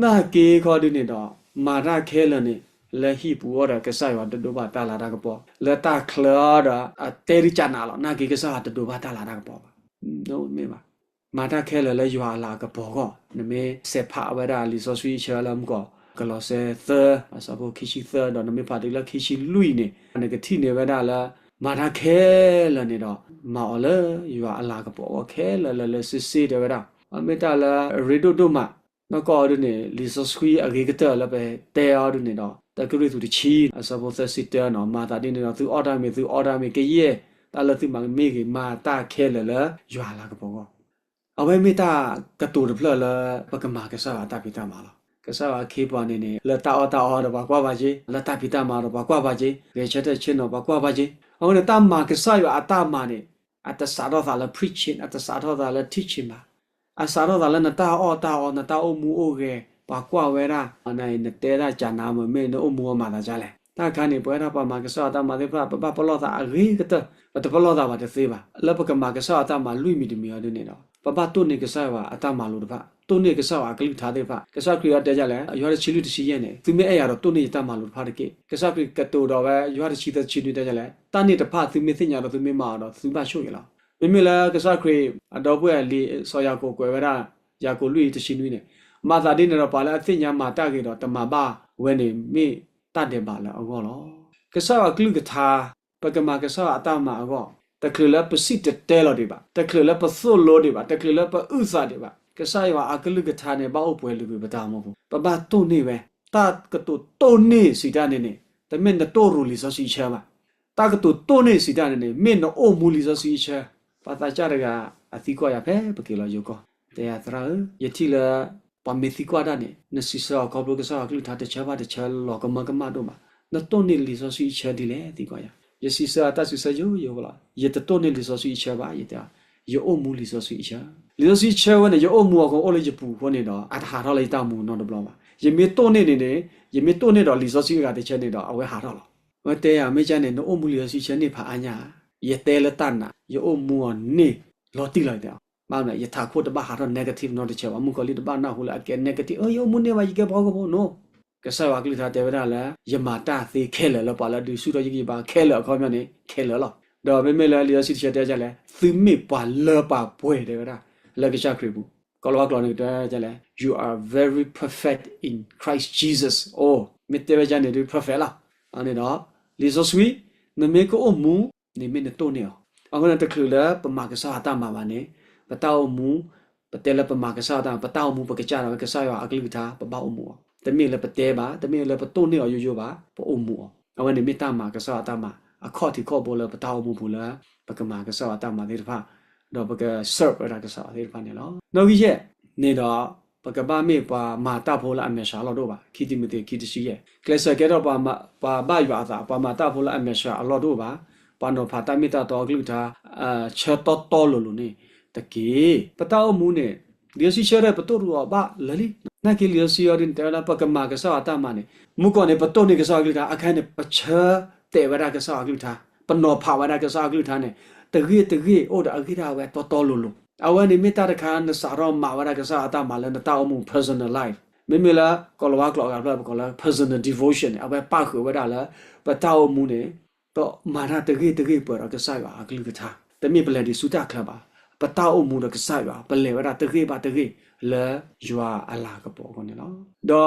နာ်က့ခီဒုးန့ၣ်ဒီး မၤတၢ်ခဲလၢာ်န့ၣ် လၢဟံၣ်ပူၤအီၤဒီး ကစၢ်ယွၤတဒိးဘၣ်တၢ်လၤတၢ်ကပီၤ, လၢတၢ်ချၢအီၤဒီး အတဲဒုးကၠးနးလီၤ. နာ်က့ကစၢ်ယွၤတဒိးဘၣ်တၢ်လၤတၢ်ကပီၤဘၣ်. မ့ၢ်ဘၣ်. မၤတၢ်ခဲလၢာ်လၢယွၤအလၤအကပီၤအဂီၢ်, နမ့ၢ်ဆဲးဖးဝဲဒၣ်လံာ်စီဆှံအဆၢလၢမုၢ်ကီး ကလီးစဲသၢ အဆၢဖိခံဆံသၢ ဒီးနမ့ၢ်ဖးတုၤလၢခံဆံလွံၢ်န့ၣ် နကထံၣ်န့ၢ်ဝဲဒၣ်လၢ မၤတၢ်ခဲလၢာ်န့ၣ်ဒီး မၤအီၤလၢယွၤအလၤကပီၤအဂီၢ်ခဲလၢာ်လၢလၢဆ့ဆ့တဲဝဲဒၣ်. အမ့ၢ်တၢ်လၢအရ့ဒိၣ်ဒိၣ်မး နီၢ်ကီၢ်အီၤဒုးန့ၣ် လံာ်စီဆှံအဂ့ၤကတၢၢ်လၢပတဲအီၤဒုးန့ၣ်ဒီး တၢကရံၣ်သူးတဆံ အဆၢဖိသၢဆံတၢနီၤ, မၤသးဒ်န့ၣ်ဒီး သုအီၣ်တၢ်မ့ၢ်သုအီတၢ်မ့ၢ် ကယဲၢ်တၢ်လၢသုမၤမ့ၢ်ဂ့ၤ မၤတၢ်ခဲလၢာ်လၢယွၤအလၤကပီၤအဂီၢ်. အဝဲမ့ၢ်တၢ်ကတိၤတဖျၢၣ်လၢ ပကမၤကစၢ်ယွၤအတၢ်ဖံးတၢ်မၤလီၤ. ကစၢ်ယွၤအခ့အပှၤန့ၣ်န့ၣ် လၢတၢ်အီၣ်တၢ်အီဒီးပှၤကွၢ်ဘၣ်က့, လၢတၢ်ဖံးတၢ်မၤဒီးပှၤကွၢ်ဘၣ်က့, ဂဲၤဆၢထၢၣ်ဆ့ၣ်နီၤပှၤကွၢ်ဘၣ်က့. အဃိန့ၣ် တၢ်မၤကစၢ်ယွၤအတၢ်မၤန့ၣ် အတစးထီၣ်သးလၢ preaching, အတစးထီၣ်သးလၢ teaching ဘၣ်. အစးထီၣ်သးလၢနတၢ်အီၣ်တၢ်အီ, နတၢ်အိၣ်မူအိၣ်ဂဲၤ, ပှၤကွၢ်ဝဲဒၣ်, နတဲဒၣ်ကၠးနးမ့ၢ် မ့ၢ်နအိၣ်မူအီၤမၤသးဒ်လဲၣ်. တၢ်တခါန့ၣ် ပဝဲဒၣ်ပှၤမၤကစၢ်ယွၤအတၢ်မၤသ့ၣ်တဖၣ် ပဘၣ်ပလီၢ်သးအဂ့ၤကတၢၢ်, ပတပလီၢ်သးဘၣ်တသ့ဘၣ်. လၢပကမၤကစၢ်ယွၤအတၢ်မၤလွံၢ်မံၤတမံၤအီၤဒ်န့ၣ်ဒီး ပဘၣ်တိၢ်န့ၢ်ကစၢ်ယွၤအတၢ်မၤလိာ်တဖၣ်, တိၢ်န့ၢ်ကစၢ်ယွၤအကလုၢ်ကထါသ့ၣ်တဖၣ်. ကစၢ်ခရံာ်အီၤတဲဒ်လဲၣ်, ယိၤဟၣ်တဆံလွံၢ်တဆံယဲၢ်န့ၣ်, သုမ့ၢ်အဲၣ်ယၤဒီးတိၢ်န့ၢ်ယတၢ်မၤလိာ်တဖၣ်တက့ၢ်. ကစၢ်ခရံာ်ကတိၤဒီးဝဲ ယိၤဟၣ်တဆံသၢတဆံနွံတဲဒ်လဲၣ်, တၢ်န့ၣ်တဖၣ်သုမ့ၢ်သ့ၣ်ညါဒီးသုမ့ၢ်မၤအီၤဒီး သုဘၣ်ဆိၣ်ဂ့ၤလီၤ. မ့မ့ၢ်လၢကစၢ်ခရံာ်အဒီပုၢ်ဝဲၢ်လံာ်စီၤယၤကိာ်ကွဲးဝဲဒၣ် ယၤကိာ်လွံၢ်တဆံနွံန့ၣ်, မၤသးဒ်န့ၣ်ဒီး ပှၤလၢအသ့ၣ်ညါမၤတၢ်ဂ့ၤဒီးတမၤဘၣ်ဝဲန့ၣ် မ့ၢ်တၢ်ဒဲးဘးလၢအဂီၢ်လီၤ. ကစၢ်ယွၤကလုၢ်ကထါ ပကမၤကစၢ်ယွၤအတၢ်မၤအဂီၢ်, တချုးလၢပစံၣ်တဲၤတဲလီၤဒံးဘၣ်, တချုးလၢပသိၣ်လိဒံးဘၣ်, တချုးလၢပအုၣ်သးဒံးဘၣ်, ကစၢ်ယွၤအကလုၢ်ကထါန့ၣ် ဘၣ်အိၣ်ပှဲၤလုာ်ကွံာ်ပတၢ်အိၣ်မူပူၤ, ပဘၣ်တိၢ်န့ၢ်ဝဲ. တၢ်ကတိၤတိၢ်န့ၢ်စံးတၢ်န့ၣ်န့ၣ် တမ့ၢ်နတိၢ်ရူၤလံာ်စီဆှံအဆၢဘၣ်. တၢ်ကတိၤတိၢ်န့ၢ်စံးတၢ်န့ၣ်န့ၣ် မ့ၢ်နအိၣ်မူလံာ်စီဆှံအဆၢ. ပှၤသးစၢ်တဂၤအသံကွၢ်ယၤဖဲပက့ၤလီၤယိၤကီၢ်, တဲယၤသရၣ်ဧၢ, ယထံၣ်လၢ ပှၤမ့ၢ်သံကွၢ်တၢ်န့ၣ် နစံးဆၢအီၤခီဖျိကစၢ်ယွၤကလုၢ်ကထါတဆၢဘၣ်တဆၢလီၤကမၢကမၣ်ဒိၣ်မး, နတိၢ်န့ၢ်လံာ်စီဆှံအဆၢဒ်လဲၣ်သံကွၢ်ယၤ. ယစံးဆၢအတၢ်စံးဆၢယိယိဖိလီၤ. ယတတိၢ်န့ၢ်လံာ်စီဆှံအဆၢဘၣ်, ယတဲ, ယအိၣ်မူလံာ်စီဆှံအဆၢ. လံာ်စီဆှံအဆၢဝဲန့ၣ် ယအိၣ်မူအီၤကအိၣ်လၢယပူၤအဃိန့ၣ်ဒီး အတဟးထီၣ်လၢယတၢ်အိၣ်မူနီတဘျီဘၣ်. ယမ့ၢ်တိၢ်န့ၢ်န့ၣ်န့ၣ်, ယမ့ၢ်တိၢ်န့ၢ်ဒီးလံာ်စီဆှံအဂၤတဆၢန့ၣ်ဒီး အဝဲဟးထီၣ်လီၤ. အဝဲတဲယၤ မ့ၢ်ကန့ၣ် နအိၣ်မူလံာ်စီဆှံအဆၢန့ၢ်ဖးအါညါဧါ. ယတဲလၢတၢ်နာ်, ယအိၣ်မူအီၤန့ၢ်လီၤတံၢ်လီၤတဲအီၤ. ဘၣ်မနုၤ ယထးခိၣ်တဘၣ်ဟးထီၣ် negative နီတဆၢဘၣ်, မုၣ်ကီၤလံၢ်တဘၣ်နၢ်ဟူလၢအကဲ negative, အၢ ယအိၣ်မူန့ၢ်ဘၣ် ယကဲပှၤဟီၣ်ခိၣ်ဖိနီၤ. ကစၢ်ယွၤကလုၢ်ကထါတဲဝဲဒၣ်လၢ ယမၤတၢ်သ့ခဲလၢာ်လၢပှၤလၢအဒုးဆူၣ်ထီၣ်ယုၢ်ကယုၢ်ဘါခဲလၢာ်အခီပညီန့ၣ် ခဲလၢာ်လီၤ. ဒီးမ့မ့ၢ်လၢလံာ်စီဆှံတဆၢတဲဒ်လဲၣ်, သုမ့ၢ်ပှၤလၢပှဲၤပှဲၤတဲဝဲဒၣ် လၢကစၢ်ခရံာ်ပူၤ, ကီၤလၤဝါကျိာ်န့ၣ်ကတဲဒ်လဲၣ်, You are very perfect in Christ Jesus. အိ, မ့ၢ်တဲဝဲဒ်န့ၣ်ဒုး perfect လီၤ. အန့ၣ်ဒီး လံာ်စီဆှံ နမ့ၢ်ကအိၣ်မူန့ၣ် မ့ၢ်နတိၢ်န့ၢ်အီၤ. အဃိန့ၣ် တချုးလၢပမၤကစၢ်ယွၤတၢ်မၤဘၣ်န့ၣ် ပတၢ်အိၣ်မူ, ပတဲလၢပမၤကစၢ်ယွၤတၢ်မၤ, ပတၢ်အိၣ်မူပကစၢ်ဒၣ်ဝဲကစၢ်ယွၤအကလုၢ်ကထါ ပဘၣ်အိၣ်မူအီၤ. တမ့ၢ်လၢပတဲဘၣ်, တမ့ၢ်လၢပတိၢ်န့ၢ်အီၤယိယိဘၣ်, ပအိၣ်မူအီၤ. အဝဲန့ၣ်မ့ၢ်တၢ်မၤကစၢ်ယွၤတၢ်မၤ အခီၣ်ထံးခီၣ်ဘိလၢပတၢ်အိၣ်မူပူၤလၢ ပကမၤကစၢ်ယွၤတၢ်မၤသ့ၣ်တဖၣ်, ဒီးပက serve ဝဲဒၣ်ကစၢ်ယွၤသ့ၣ်တဖၣ်န့ၣ်လီၤ. နီၣ်ဂံၢ်ယဲၢ်န့ၣ်ဒီး ပကဘၣ်မ့ၢ်ပှၤမၤတၢ်ဖိလၢအမဲာ်ဆှးအလီၢ်တအိၣ်ဘၣ်, ခံတံၤမသ့း ခံတဆံယဲၢ်. ကျဲးစၢးကဲထီၣ်ပှၤဘၣ်ယွၤအသး, ပှၤမၤတၢ်ဖိလၢအမဲာ်ဆှးအလီၢ်တအိၣ်ဘၣ်, ပှၤနီၤဖးတၢ်မ့ၢ်တၢ်တီအကလုၢ်ကထါ ဆၢတီတီလိၤလိၤန့ၣ်တက့ၢ်. ပတၢ်အိၣ်မူန့ၣ် လံာ်စီဆှံဆၢထၢၣ်ပတိၢ်ရူၤအီၤဘၣ်လၢာ်လံ. နာ်က့လံာ်စီဆှံအီၤဒ်န့ၣ် တဲဝဲဒၣ် ပကမၤကစၢ်ယွၤတၢ်မၤန့ၣ် မုၣ်ကီၢ်န့ၣ် ပတိၢ်န့ၢ်ကစၢ်ယွၤကလုၢ်ကထါ အခါန့ၣ် ပဆၢတဲာ်ဝဲဒၣ်ကစၢ်ယွၤကလုၢ်ကထါ, ပနီၤဖးဝဲဒၣ်ကစၢ်ယွၤကလုၢ်ကထါန့ၣ် တဂ့ၢ်တဂ့ၢ်အိၣ်ဒီးအဂ့ၢ်ဒၣ်ဝဲတီတီလိၤလိၤ. အဝဲန့ၣ်မ့ၢ်တၢ်တခါ နစးထီၣ်မၤဝဲဒၣ်ကစၢ်ယွၤတၢ်မၤလၢနတၢ်အိၣ်မူ personal life. မ့မ့ၢ်လၢကီၤလၤဝါကျိာ်အဂၤတဖျၢၣ် ပကိးလၢ personal devotion န့ၣ် အဝဲပၣ်ဃုာ်ဝဲဒၣ်လၢ ပတၢ်အိၣ်မူန့ၣ် ကမၤတၢ်တဂ့ၢ်တဂ့ၢ်ပှဲၤဒီးကစၢ်ယွၤအကလုၢ်ကထါ, တမ့ၢ်ပလဲၤဒံးဆူတၢ်ချၢဘၣ်. ပတၢ်အိၣ်မူဒီးကစၢ်ယွၤ ပလဲၤဝဲဒၣ်တဂ့ၢ်ဘၣ်တဂ့ၢ်လၢယွၤအလၤကပီၤအဂီၢ်န့ၣ်လီၤ.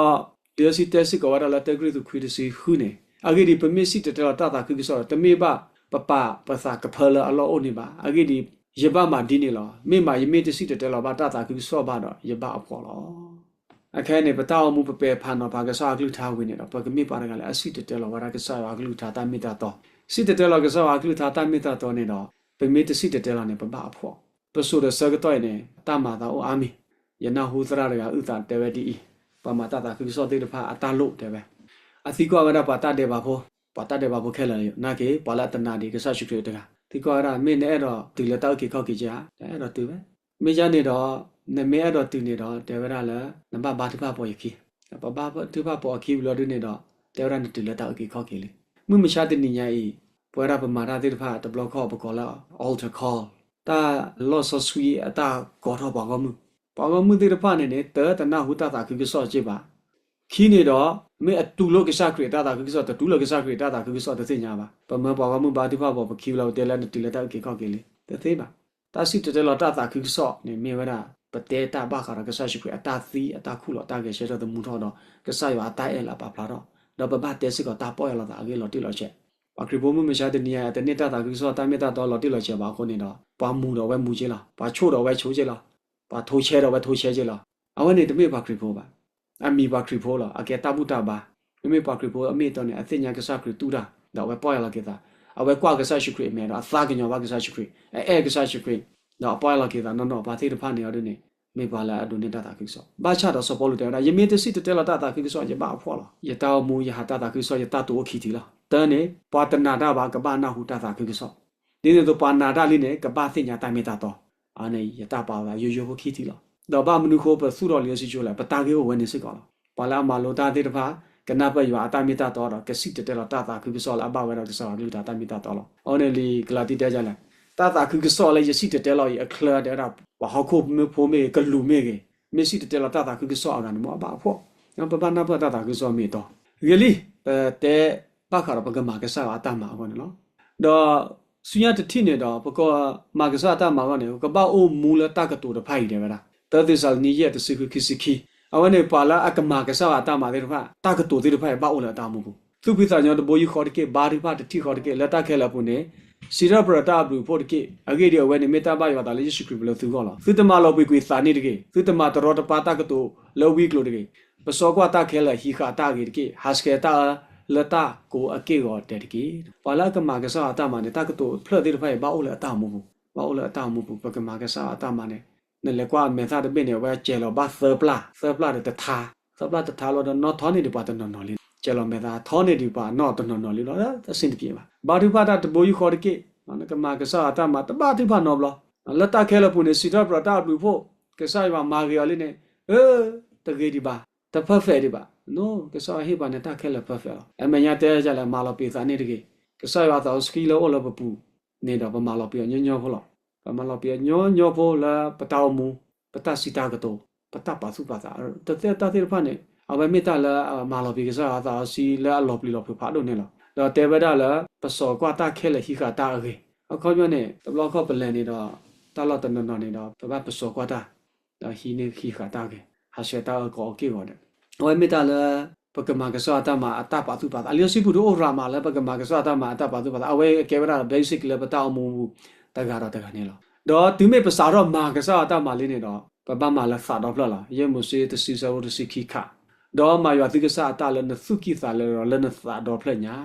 ဒီးလံာ်စီဆှံတဲစ့ၢ်ကီးဝဲဒၣ်လၢ တၢကရံၣ်သူး ခွံ တဆံဃုန့ၣ်, အဂ့ၢ်ဒ်အံၤ, ပမ့ၢ်စံၣ်တဲၤတဲလီၤတၢ်သးခုကစီၣ်ဒီး တမ့ၢ်ဘၣ်ပပာ်ပသးကဖၢလၢအလီၢ်အိၣ်န့ၣ်ဘၣ်. အဂ့ၢ်ဒ်အံၤ, ယဘၣ်မၤဒ်န့ၣ်လီၤ. မ့ၢ်မး ယမ့ၢ်တစံၣ်တဲၤတဲလီၤဘၣ်တၢ်သးခုကစီၣ်ဘၣ်ဒီး ယဘၣ်အဖှီၣ်လီၤ. အခဲအံၤန့ၣ် ပတၢ်အိၣ်မူပပဲာ်ဖးနီၤဖးကစၢ်ယွၤအကလုၢ်ကထါဝံၤန့ၣ်ဒီး ပကမ့ၢ်ပှၤတဂၤလၢအစံၣ်တဲၤတဲလီၤဝဲဒၣ်ကစၢ်ယွၤအကလုၢ်ကထါတၢ်မ့ၢ်တၢ်တီ, စံၣ်တဲၤတဲလီၤကစၢ်ယွၤအကလုၢ်ကထါတၢ်မ့ၢ်တၢ်တီန့ၣ်ဒီး ပမ့ၢ်တစံၣ်တဲၤတဲလီၤန့ၣ် ပဘၣ်အဖှီၣ်. ပစိၤဒီးဆၢကတီၢ်အံၤန့ၣ် တၢ်မၤသးအိၣ်အါမံၤ, ယနၢ်ဟူသရၣ်တဂၤအုၣ်သးတဲဝဲဒ်အံၤ, ပှၤမၤတၢ်သးခုကစီၣ်သ့ၣ်တဖၣ်အတၢ်လိၣ်တဲဝဲ, အသံကွၢ်ဝဲဒၣ်ပှၤတၢ်ဒဲးဘးဖိ, ပှၤတၢ်ဒဲးဘးဖိခဲလၢာ်လၢ နာ်က့ၤ ပှၤလၢအတနာ်ဒံးကစၢ်ယ့ၣ်ၡူးခရံာ်တဂၤ, သံကွၢ်ဝဲဒၣ် မ့ၢ်နအဲၣ်ဒိးတုၤလၢတၢ်အုၣ်က့ၤခီၣ်က့ၤဧါ, နအဲၣ်ဒိးတုၤဝဲ, မ့ၢ်ယါန့ၣ်ဒီး နမ့ၢ်အဲၣ်ဒိးတုၤန့ၣ်ဒီး တဲဝဲဒၣ်လၢ နဘၣ်ဘါထုကဖၣ်ပိာ်ယခံ, ပဘါထုကဖၣ်ပိာ်အခံဝံၤလီၤဒုန့ၣ်ဒီး တဲဝဲဒၣ်နတုၤလၢတၢ်အုၣ်က့ၤခီၣ်က့ၤလံ. မုၢ်မဆါတနံၤညါအံၤ ပဝဲဒၣ်ပမၤတၢ်သ့ၣ်တဖၣ်တဘျီခီၣ်ပကိးလၢ altar call, တၢ်လီၢ်စီဆှံအတၢ်ကိးထီၣ်ပှၤဂီၢ်မုၢ်, ပှၤဂီၢ်မုၢ်သ့ၣ်တဖၣ်န့ၣ်န့ၣ် တတနၢ်ဟူတၢ်သးခုကစီၣ်စ့ၢ်ဘၣ်. ခံန့ၣ်ဒီး မ့ၢ်အတူၢ်လိာ်ကစၢ်ခရံာ်အတၢ်သးခုကစီၣ် တတူၢ်လိာ်ကစၢ်ခရံာ်အတၢ်သးခုကစီၣ်တသ့ၣ်ညါဘၣ်. ပမၢပှၤဂီၢ်မုၢ်ဘါထုကဖၣ်ပိာ်ပခံဝံၤလီၤ ပတဲလၢနတုၤလၢတၢ်အုၣ်က့ၤခီၣ်က့ၤလံ တသ့ဘၣ်. တၢ်စံၣ်တဲၤတဲလီၤတၢ်သးခုကစီၣ်န့ၣ် မ့ၢ်ဝဲဒၣ် ပတဲတၢ်ဘၣ်ဃးဒီးကစၢ်ယ့ၣ်ၡူးခရံာ်အတၢ်သံအတၢ်ခူၣ်လီၤတၢ်ဂဲၤဆၢထၢၣ်သမူထီၣ်ဒီး ကစၢ်ယွၤအတၢ်အဲၣ်လၢအပာ်ဖျါထီၣ်, ဒီးပဘၣ်တဲစ့ၢ်ကီးတၢ်ပီၢ်ယၢ်လီၤသးအဂ့ၢ်လီၤတံၢ်လီၤဆဲး. ပှၤခရံာ်ဖိမုၢ်မဆါတနံၤညါအံၤ အတန့ၢ်တၢ်သးခုကစီၣ်တၢ်မ့ၢ်တၢ်တီလီၤတံၢ်လီၤဆဲးဘၣ်အဃိန့ၣ်ဒီး ပှၤမူးဒီးအဝဲမူးက့လီၤ, ပှၤဆိၣ်ဒီးအဝဲဆိၣ်က့လီၤ, ပှၤထိဆဲဒီးအဝဲထိဆဲက့လီၤ. အဝဲန့ၣ်တမ့ၢ်ပှၤခရံာ်ဖိဘၣ်. အမံၤပှၤခရံာ်ဖိလီၤ, အကဲတၢ်ဘူၣ်တၢ်ဘါ. မ့မ့ၢ်ပှၤခရံာ်ဖိအမ့ၢ်အတီန့ၣ် အသ့ၣ်ညါကစၢ်ခရံာ်တူၢ်တၢ် ဒီးအဝဲပီၢ်ယၢ်လီၤက့ၤသး, အဝဲကွၢ်ကစၢ်ယ့ၣ်ၡူးခရံာ်အမဲာ်ဒီးအသးကညီၤဘၣ်ကစၢ်ယ့ၣ်ၡူးခရံာ်, အအဲၣ်ကစၢ်ယ့ၣ်ၡူးခရံာ်, ဒီးအပီၢ်ယၢ်လီၤက့ၤသးနီၢ်နီၢ် ပှၤသ့ၣ်တဖၣ်န့ၣ်အီၤဒ်န့ၣ် မ့ၢ်ပှၤလၢအဒိးန့ၢ်တၢ်သးခုကစီၣ်. ဘၣ်ဆၣ်ဒီးစီၤပီလူးတဲဝဲဒၣ် ယမ့ၢ်တစံၣ်တဲၤတဲလီၤတၢ်သးခုကစီၣ် ယဘၣ်အဖှီၣ်လီၤ. ယတၢ်အိၣ်မူ ယဟးတၢ်သးခုကစီၣ် ယတၢ်တိာ်အိၣ်ခံထံၣ်လီၤ. တၢန့ၣ် ပှၤတနာ်တၢ်ဘၣ် ကဘၣ်နၢ်ဟူတၢ်သးခုကစီၣ်. ဒ်န့ၣ်အသိး ပှၤနာ်တၢ်လံန့ၣ် ကဘၣ်သ့ၣ်ညါတၢ်မ့ၢ်တၢ်တီ. အန့ၣ် ယတၢ်ပာ်အသးယိယိဖိခံထံၣ်လီၤ. ဒီးဘၣ်မနုၤဃိပသူၣ်ထီၣ်လံအစုကဝဲၤလဲၣ်, ပတၢ်ဂ့ၢ်အိၣ်ဝဲန့ၣ်စ့ၢ်ကီးလီၤ. ပှၤလၢအမၤလိတၢ်သ့ၣ်တဖၣ် ကနၢ်ပၢၢ်ယွၤအတၢ်မ့ၢ်တၢ်တီဒီး ကစံၣ်တဲၤတဲလီၤတၢ်သးခုကစီၣ်လၢအဘၣ်ဝဲဒီးကစၢ်ယွၤကလုၢ်ကထါတၢ်မ့ၢ်တၢ်တီလီၤ. အဃိန့ၣ်လံာ်ကလၤတံတဲဒ်လဲၣ်, တၢ်သးခုကစီၣ်လၢယစံၣ်တဲၤတဲလီၤအံၤအချၢတဲဝဲဒၣ် ပှၤဟီၣ်ခိၣ်မ့ၢ်ဖိမ့ၢ်ဂ့ၤ ကလူးမ့ၢ်ဂ့ၤ, မ့ၢ်စံၣ်တဲၤတဲလီၤတၢ်သးခုကစီၣ်အဂၤန့ၣ် မ့ၢ်ဘၣ်အဖှီၣ်. ပဘၣ်နၢ်ပၢၢ်တၢ်သးခုကစီၣ်မ့ၢ်အတီ. ဂ့ၤလံ, ပတဲဘၣ်ဃးဒီးပကမၤကစၢ်ယွၤအတၢ်မၤအဂီၢ်န့ၣ်လီၤ. ဒီးဆူညါတထံၣ်န့ၣ်ဒီး ပကမၤကစၢ်ယွၤအတၢ်မၤအဂီၢ်န့ၣ် ကဘၣ်အိၣ်မူလၢတၢ်ကတိၤတဖၣ်အံၤတဲဝဲဒၣ် သၢသ့းစၤလနံ ယဲၢ် တဆံဃု ခံဆံခံ. အဝဲန့ၣ် ပှၤလၢအကမၤကစၢ်ယွၤအတၢ်မၤသ့ၣ်တဖၣ် တၢ်ကတိၤသ့ၣ်တဖၣ်အံၤဘၣ်အိၣ်လၢအတၢ်အိၣ်မူပူၤ. သူၣ်ဖှံသးညီတဘိယူၢ်ဃီတက့ၢ်, ဘါထုကဖၣ်တထံၣ်ဃီတက့ၢ်, လၢတၢ်ခဲလၢာ်အပူၤန့ၣ် စံးထီၣ်ပတြၢၤတၢ်အဘျုးအဖှိၣ်တက့ၢ်. အဂ့ၢ်ဒ်အံၤ, အဝဲန့ၣ်မ့ၢ်တၢ်ဘၣ်ယွၤအသးလၢယ့ၣ်ၡူးခရံာ်ပူၤလၢသုဂီၢ်လီၤ. သုတမၤလီၤပှံၤကွံာ်သးန့ၣ်တဂ့ၤ. သုတမၤတရီတပါတၢ်ကတိၤလၢဝံကျိၤတဂ့ၤ. ပစိာ်ကွၢ်တၢ်ခဲလၢာ်, ဟံးဃာ်တၢ်အဂ့ၤတက့ၢ်. ဟးဆှဲးတၢ်အၢလၢတၢ်ကိးအက့ၢ်အဂီၤဒဲးတက့ၢ်. ပှၤလၢအကမၤကစၢ်ယွၤအတၢ်မၤန့ၣ် တၢ်ကတိၤဖျၢၣ်သ့ၣ်တဖၣ်အံၤ ဘၣ်အိၣ်လၢအတၢ်အိၣ်မူပူၤ, ဘၣ်အိၣ်လၢအတၢ်အိၣ်မူပူၤ. ပကမၤကစၢ်ယွၤအတၢ်မၤန့ၣ် နလဲၤကွၢ်အမဲာ်သၣ်တဘ့ၣ်န့ၣ် အဝဲစဲၤလီၤဘၣ်သၢပျၢ်, သၢပျၢ်ဒီးတထါ, သၢပျၢ်တထါလီၤဒီး နီၣ်ထီန့ၢ်ဒံးပှၤတနီၤနီၤလံ. စဲၤလီၤမဲာ်သၣ် ထီန့ၢ်ဒံးပှၤနီၣ်တနီၤနီၤလံလီၤ. အဆင်တပြေဘၣ်. ဘါထုကဖၣ်တၢ်တဘိယူၢ်ဃီတက့ၢ်. နကမၤကစၢ်ယွၤအတၢ်မၤ တဘၣ်ထုကဖၣ်နီတဘျီ. လၢတၢ်ခဲလၢာ်ပူၤန့ၣ် စံးထီၣ်ပတြၢၤတၢ်အဘျုးအဖှိၣ်, ကစၢ်ယွၤမၤဂ့ၤအီၤလံန့ၣ်, အၢ, တဂ့ၤဒံးဘၣ်, တ perfect ဒံးဘၣ်. ကစၢ်ယွၤဟ့ၣ်ပှၤန့ၣ် တၢ်ခဲလၢာ် perfect လီၤ. အမဲာ်ညါတဲဒ်လဲၣ်, မၤလီၤပှံၤသးန့ၣ်တဂ့ၤ. ကစၢ်ယွၤအသးစီဆှံလၢအိၣ်လၢပပူၤန့ၣ်ဒီး ပမၤလီၤပှံၤအီၤညီညီဖိလီၤ. ပမၤလီၤပှံၤအီၤညီညီဖိလၢပတၢ်အိၣ်မူ, ပတၢ်စံးတၢ်ကတိၤ, ပတၢ်ပာ်သူၣ်ပာ်သး, တၢ်သ့ၣ်တဖၣ်န့ၣ် အဝဲမ့ၢ်တၢ်လၢအမၤလီၤပှံၤကစၢ်ယွၤအသးစီဆှံလၢအလီၤပျံၤလီၤဖုးဖးဒိၣ်န့ၣ်လီၤ. ဒီးတဲဝဲဒၣ်လၢ ပစိာ်ကွၢ်တၢ်ခဲလၢာ် ဟံးဃာ်တၢ်အဂ့ၤ. အခီပညီန့ၣ် တဘျီခီၣ်ပလဲၤန့ၣ်ဒီး တၢ်လီၢ်တနီၤနီၤန့ၣ်ဒီး ပဘၣ်ပစိာ်ကွၢ်တၢ် ဒီးဟံးန့ၢ်ဟံးဃာ်တၢ်အဂ့ၤ, ဟးဆှဲးတၢ်အၢကိးအက့ၢ်အဂီၤဒဲး. အဝဲမ့ၢ်တၢ်လၢ ပကမၤကစၢ်ယွၤအတၢ်မၤအတၢ်ပာ်သူၣ်ပာ်သး. လံာ်စီဆှံပူၤတအိၣ်ရၤမးလၢပကမၤကစၢ်ယွၤအတၢ်မၤအတၢ်ပာ်သူၣ်ပာ်သး, အဝဲကဲဝဲဒၣ် basic လၢပတၢ်အိၣ်မူပူၤ တဂၤဒီးတဂၤန့ၣ်လီၤ. ဒီးတုၤမ့ၢ်ပစးထီၣ်မၤကစၢ်ယွၤအတၢ်မၤလံန့ၣ်ဒီး ပဘၣ်မၤလၢသးဒီဖျၢၣ်လီၤ. ယဲၢ်မိၤၡ့တဆံ ဆၢဖိတဆံခံခး, ဒီးမၤယွၤသုကစၢ်အတၢ်လၢနသူၣ်ကံၢ်သးလဲဒီးလၢနသးဒီဖျၢၣ်ညါ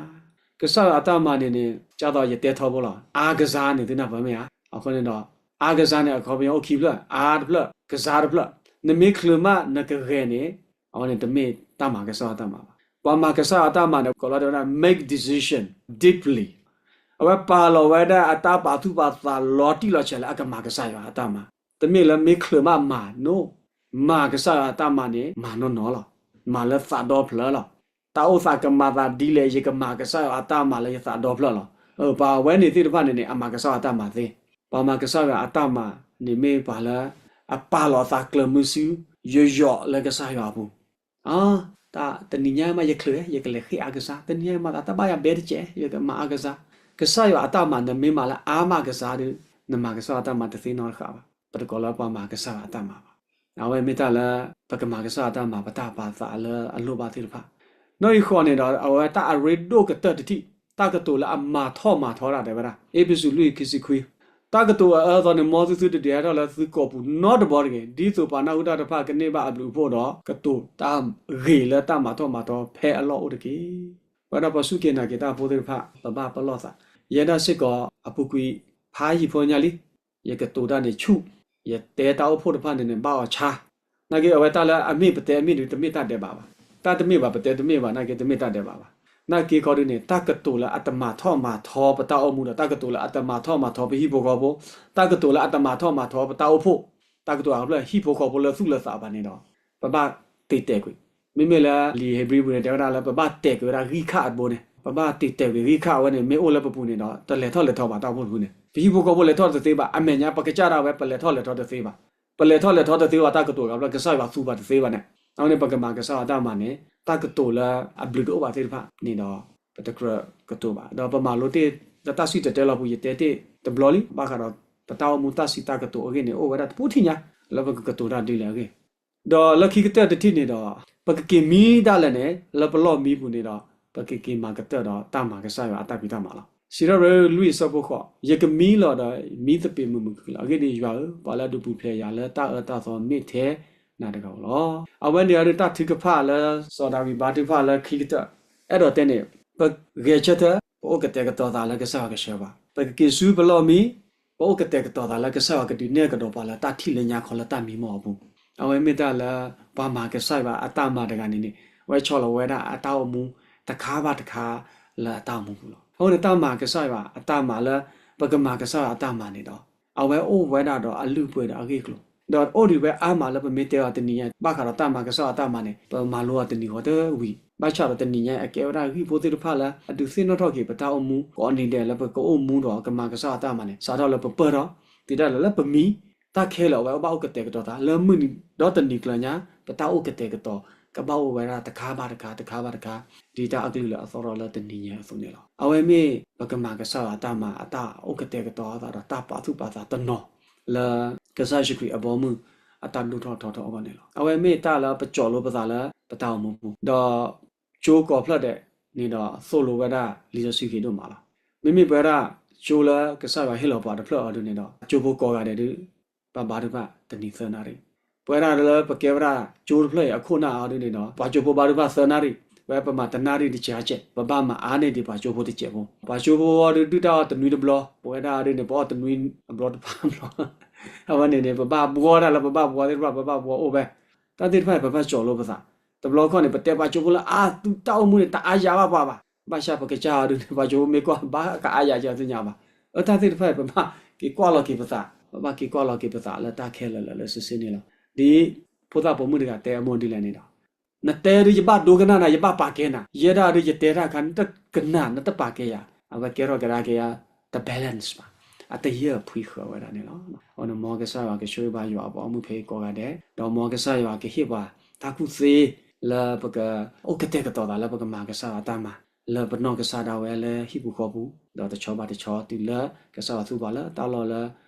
ကစၢ်ယွၤအတၢ်မၤန့ၣ်န့ၣ် ကၢ်သိးယတဲထီဘိလီၤ. အါကစၢ်န့ၣ် သုနၢ်ပၢၢ်မ့ၢ်ဧါ. အဃိန့ၣ်ဒီး အါကစၢ်န့ၣ် အခီပညီအိၣ်ခံဖျၢၣ်, အါတဖျၢၣ်, ကစၢ်တဖျၢၣ်. နမ့ၢ်ချုးမးနကဂဲၤန့ၣ် အဝဲန့ၣ်တမ့ၢ်တၢ်မၤကစၢ်ယွၤအတၢ်မၤဘၣ်. ပှၤမၤကစၢ်ယွၤအတၢ်မၤန့ၣ် ကိးလီၤတဲဝဲဒၣ် make decision deeply. အဝဲပာ်လီၤဝဲဒၣ်အတၢ်ပာ်သူၣ်ပာ်သးလီၤတံၢ်လီၤဆဲးလၢအကမၤကစၢ်ယွၤအတၢ်မၤ. တမ့ၢ်လၢမ့ၢ်ချုးမးမၤ no. မၤကစၢ်ယွၤအတၢ်မၤန့ၣ် မၤနီၢ်နီၢ်လီၤ. မၤလၢသးဒီဖျၢၣ်လီၤ. တၢ်အိၣ်သးကမၤသးဒ်လဲၣ် ယကမၤကစၢ်ယွၤအတၢ်မၤလၢယသးဒီဖျၢၣ်လီၤ. ပှၤဝဲန့ၣ်သ့ၣ်တဖၣ်န့ၣ်န့ၣ် အမၤကစၢ်ယွၤအတၢ်မၤသ့. ပှၤမၤကစၢ်ယွၤအတၢ်မၤန့ၣ်မ့ၢ်ပှၤလၢ အပာ်လီၤအသးကျၢၤမုဆူ ယိယိလၢကစၢ်ယွၤအပူၤ. တနံၤညါမးယချုး ယကလဲၤဃ့အါကစၢ်, တနံၤညါမးသးတၢ်ဘၣ်ယၤဘဲတကဲး ယကမၤအါကစၢ်. ကစၢ်ယွၤအတၢ်မၤ နမ့ၢ်မၤလၢအါမးကစၢ်ဒီး နမၤကစၢ်ယွၤအတၢ်မၤတသ့နီတဃာ်ဘၣ်. ပတကိးလၢပှၤမၤကစၢ်ယွၤအတၢ်မၤဘၣ်. အဝဲမ့ၢ်တၢ်လၢ ပကမၤကစၢ်ယွၤအတၢ်မၤ ပတၢ်ပာ်သးလၢအလိၣ်ဘၣ်သ့ၣ်တဖၣ်. နီၢ်အံၤဃီန့ၣ်ဒီး အဝဲတၢ်အရ့ဒိၣ်ကတၢၢ်တထံၣ် တၢ်ကတိၤလၢအမၤထီၣ်မၤထီတၢ်တဲဝဲဒၣ် အ့းဖ့းစူးလွံၢ် ခံဆံခွံ, တၢ် တၢ်ကတိၤအအၢအသီန့ၣ် မ်သုသုတဒုးဟဲထီၣ်လၢသုကိာ်ပူၤနီတဘျီတဂ့ၤ, ဒ်သိးပှၤနၢ်ဟူတၢ်တဖၣ်ကန့ၢ်ဘၣ်အဘျုးအဖှိၣ်ဒီး ကတိၤတၢ်ဂ့ၤလၢတၢ်မၤထီၣ်မၤထီဖဲအလီၢ်အိၣ်တက့ၢ်. ပဝဲဒၣ်ပှၤစူၢ်က့ၤနာ်က့ၤတၢ်ဖိသ့ၣ်တဖၣ် ပဘၣ်ပလီၢ်သး, ယဲဒၣ်စ့ၢ်ကီးအပူၤကွံာ်ဖးယံာ်ဖိညါလံ ယကတိၤတၢ်န့ၣ်ဆူၣ်, ယတဲတၢ်အိၣ်ဖှိၣ်တဖၣ်န့ၣ်န့ၣ် ဘၣ်အီၤဆါ, နာ်က့အဝဲတၢ်လၢအမ့ၢ်ပတဲအမ့ၢ်ဒုး တမ့ၢ်တၢ်ဒဲးဘးဘၣ်, တၢ်တမ့ၢ်ဘၣ်ပတဲတမ့ၢ်ဘၣ် နာ်က့တမ့ၢ်တၢ်ဒဲးဘးဘၣ်. နာ်က့ခီဒုးန့ၣ် တၢ်ကတိၤလၢအတမၤထီၣ်မၤထီပတၢ်အိၣ်မူဒီး တၢ်ကတိၤလၢအတမၤထီၣ်မၤထီပဟံၣ်ဖိဃီဖိ, တၢ်ကတိၤလၢအတမၤထီၣ်မၤထီပတၢ်အိၣ်ဖှိၣ်, တၢ်ကတိၤအဖျၢၣ်ဟံၣ်ဖိဃီဖိလၢသူၣ်လၢသးဘၣ်န့ၣ်ဒီး ပဘၣ်တ့ၢ်တဲာ်ကွံာ်, မ့မ့ၢ်လၢလံာ်ဧ့ၤဘြံၤပူၤန့ၣ် တဲဝဲဒၣ်လၢ ပဘၣ်တဲာ်ကွံာ်ဝဲဒၣ်ဂံၢ်ခၣ်အဘိန့ၣ်, ပဘၣ်တ့ၢ်တဲာ်ကွံာ်ဂံၢ်ခၣ်အဝဲန့ၣ် မ့ၢ်အိၣ်လၢပပူၤန့ၣ်ဒီး တလဲၤထီၣ်လဲၤထီဘၣ်တၢ်အိၣ်ဖှိၣ်တဖုန့ၣ်, ပဟံၣ်ဖိဃီဖိလဲၤထီၣ်တသ့ဘၣ်, အမဲာ်ညါပကစၢ်ဒၣ်ဝဲ ပလဲၤထီၣ်လဲၤထီတသ့ဘၣ်. ပလဲၤထီၣ်လဲၤထီတသ့ဘၣ် တၢ်ကတိၤအဂၤဖျၢၣ် ကစၢ်ယွၤသူပှၤတသ့ဘၣ်န့ၣ်, အဝဲန့ၣ် ပကမၤကစၢ်ယွၤတၢ်မၤန့ၣ် တၢ်ကတိၤလၢအဘျုးတအိၣ်ဘၣ်သ့ၣ်တဖၣ်န့ၣ်ဒီး ပတကြၢးကတိၤဘၣ်. ဒီးပမၤလိတ့ၢ်လၢတၢ်စံၣ်တဲၤတဲလီၤပူၤ ယတဲတ့ၢ်တဘျီလံ, ဘၣ်ဃးဒီးပတၢ်အိၣ်မူတၢ်စံးတၢ်ကတိၤအဂ့ၢ်န့ၣ် အိၣ်ဝဲဒၣ်တပူထံၣ်ညါ လၢပကကတိၤတၢ်ဒ်လဲၣ်အဂ့ၢ် ဒီးလၢခံကတၢၢ်တထံၣ်န့ၣ်ဒီး ပကက့ၤမံဒၣ်လဲာ်န့ၣ် လၢပလီၢ်မံပူၤန့ၣ်ဒီး ပကက့ၤမၤကတၢၢ်ဒီးတၢ်မၤကစၢ်ယွၤအတၢ်ဖံးတၢ်မၤလီၤ. စံးထီၣ်ပတြၢၤလွံၢ်အဆၢဖိဃိး, ယကမံလီၤဒီးမံသပ့ၤမုာ်မုာ်ခုၣ်ခုၣ်လီၤ. အဂ့ၢ်ဒ်အံၤ, ယွၤဧၢ, ပှၤလၢအဒိးပူၤဖျဲးယၤလၢတၢ်အၢတၢ်သီမ့ၢ်ထဲနၤတဂၤဧိၤလီၤ. အဝဲန့ၣ်အဒုးတၢ်ထုကဖၣ်လၢစီၤဒၤဝံးဘါထုကဖၣ်လၢခံကတၢၢ်, အဲၣ်ဒိးတဲန့ၣ် ပဂဲၤဆၢထၢၣ် ပအိၣ်ကတဲာ်ကတီၤသးလၢကစၢ်ယွၤကဆှၢပှၤ, ပကက့ၤဆူပလီၢ်မံ ပအိၣ်ကတဲာ်ကတီၤသးလၢကစၢ်ယွၤကဒုးနဲၣ်ကဒီးပှၤလၢတၢ်ထံၣ်လၢညါခီလၢတၢ်မံမီၢ်အပူၤ, အဝဲမ့ၢ်တၢ်လၢ ပှၤမၤကစၢ်ယွၤအတၢ်မၤတဂၤန့ၣ်န့ၣ် အဝဲဆီၣ်လီၤဝဲဒၣ်အတၢ်အိၣ်မူတခါဘၣ်တခါလၢအတၢ်အိၣ်မူပူၤလီၤ. အဃိန့ၣ် တၢ်မၤကစၢ်ယွၤအတၢ်မၤလၢ ပကမၤကစၢ်ယွၤအတၢ်မၤန့ၣ်ဒီး အဝဲအိၣ်ဝဲဒၣ်ဒီးအလုၢ်အပှ့ၤဒီးအဂ့ၢ်အကျိၤ, ဒီးအိၣ်ဒံးဝဲအါမးလၢပမ့ၢ်တဲအီၤတနံၤညါ ဘၣ်ဃးဒီးတၢ်မၤကစၢ်ယွၤအတၢ်မၤန့ၣ် ပမၤလိအီၤတနံၤဃီတဝံၤ, ဘၣ်ဆၣ်ဒီးတနံၤညါအကဲဝဲဒၣ်ဂံၢ်ဖိသ့ၣ်တဖၣ်လၢ အဒုးသ့ၣ်နီၣ်ထီၣ်က့ၤပတၢ်အိၣ်မူကိးနံၤဒဲးလၢပကအိၣ်မူဒီးကမၤကစၢ်ယွၤအတၢ်မၤန့ၣ် စးထီၣ်လၢပပၢၢ်ထီၣ် တုၤဒၣ်လဲာ်လၢပမံ တၢ်ခဲလၢာ်အဝဲဘၣ်အိၣ်ကတဲာ်ကတီၤသး လၢမုၢ်နံၤဒီတနံၤကျၢၤညါ ပတၢ်အိၣ်ကတဲာ်ကတီၤ ကဘၣ်အိၣ်ဝဲဒၣ်တခါဘၣ်တခါ တခါဘၣ်တခါ ဒ်တၢ်အကလုၢ်လၢအသီၣ်ထီၣ်လၢတနံၤညါအသိးန့ၣ်လီၤ. အဝဲမ့ၢ်ပကမၤကစၢ်ယွၤအတၢ်မၤ အတၢ်အိၣ်ကတဲာ်ကတီၤအသးဒီးတၢ်ပာ်သူၣ်ပာ်သးတနီၤ လၢကစၢ်ယ့ၣ်ၡူးခရံာ်အဘီအမုၢ် အတၢ်ဒိၣ်ထီၣ်ထီထီၣ်အဂီၢ်န့ၣ်လီၤ. အဝဲမ့ၢ်တၢ်လၢပကၠီၣ်လိပသးလၢပတၢ်အိၣ်မူပူၤ ဒီးကၠိကိးဖျၢၣ်ဒဲးန့ၣ်ဒီး သိၣ်လိဝဲဒၣ်လံာ်စီဆှံဂ့ၤဒိၣ်မးလီၤ. မ့မ့ၢ်ပဝဲဒၣ်ကၠိလၢကစၢ်ယွၤဟ့ၣ်လီၤပှၤတဖျၢၣ်အီၤဒုန့ၣ်ဒီး ကၠိဖိကိးဂၤဒဲးဒု ဘၣ်ဘါထုကဖၣ်တနံၤသၢနၣ်ရံၣ်, ပဝဲဒၣ်လၢပကဲဝဲဒၣ်ကၠိတဖျၢၣ်အံၤအခိၣ်အနၢ်အီၤဒုန့ၣ်ဒီး ပှၤကၠိဖိဘါထုကဖၣ်သၢနၣ်ရံၣ်, ပဝဲပမၤတနၣ်ရံၣ်တစဲးစဲး, ပဘၣ်မၤအါန့ၢ်ဒံးပှၤကၠိဖိတစဲးဖိ, ပှၤကၠိဖိအီၤဒု ဒုၣ်တၢ်အီၣ်တနွံတဘျီ, ပဝဲဒၣ်ဒုန့ၣ် ပအီၣ်တနွံအဘျီတဖၣ်ဘျီ အဝဲန့ၣ်န့ၣ် ပဘၣ်ဘှီတၢ်လၢပဘၣ်ဘှီသ့ၣ်တဖၣ် ပဘၣ်ဘှီအိၣ်ဝဲ, တၢ်သ့ၣ်တဖၣ်အံၤ ပဘၣ်ကၠီၣ်လိပသး, တဘျီခီန့ၣ် ပတဲပှၤကၠိဖိလၢအါ သုတၢ်အိၣ်မူန့ၣ် တအါယၤဘၣ်ပှၤဘၣ်, ဘၣ်ဆၣ်ပကစၢ်အီၤဒုန့ၣ် ပှၤကၠိဖိမ့ၢ်ကွၢ်ဘၣ်ကအါယၤကသ့ၣ်ညါဘၣ်, အတၢ်သ့ၣ်တဖၣ်အံၤ ပဘၣ်က့ၤကွၢ်လီၤက့ၤပသး, ပဘၣ်က့ၤကွၢ်လီၤက့ၤပသးလၢတၢ်ခဲလၢာ်လၢလၢဆ့ဆ့န့ၣ်လီၤ. ဒ်ဖိသၣ်ပိာ်မုၣ်တဂၤတဲအမိၢ်ဒ်လဲၣ်န့ၣ်ဒီး နတဲဒု ယဘၣ်ဒိကနၣ်နၤ ယဘၣ်ပာ်ကဲနၤ, ယဲဒၣ်ဒု ယတဲတၢ်အခါ နတကနၣ် နတပာ်ကဲယၤ, အဝဲကဲထီၣ်ကဒါက့ၤယၤ တ balance ဘၣ်, အတယၢၢ်ဖှံဃၢၤဝဲဒၣ်န့ၣ်လီၤ. အဃိန့ၣ် မ်ကစၢ်ယွၤကဆိၣ်ဂ့ၤဘၣ်ယွၤအပှၤဂီၢ်မုၢ်ဖဲအံၤကိးဂၤဒဲး, ဒီးမ်ကစၢ်ယွၤကဟ့ၣ်ပှၤတၢ်ကူၣ်သ့ လၢပကအိၣ်ကတဲာ်ကတီၤသးလၢပကမၤကစၢ်ယွၤတၢ်မၤ လၢပနီၢ်ကစၢ်ဒၣ်ဝဲလၢဟံၣ်ပူၤဃီပူၤ, ဒီးတဆီဘၣ်တဆီတုၤလၢကစၢ်ယွၤသူပှၤလၢတၢ်လီၢ်လၢ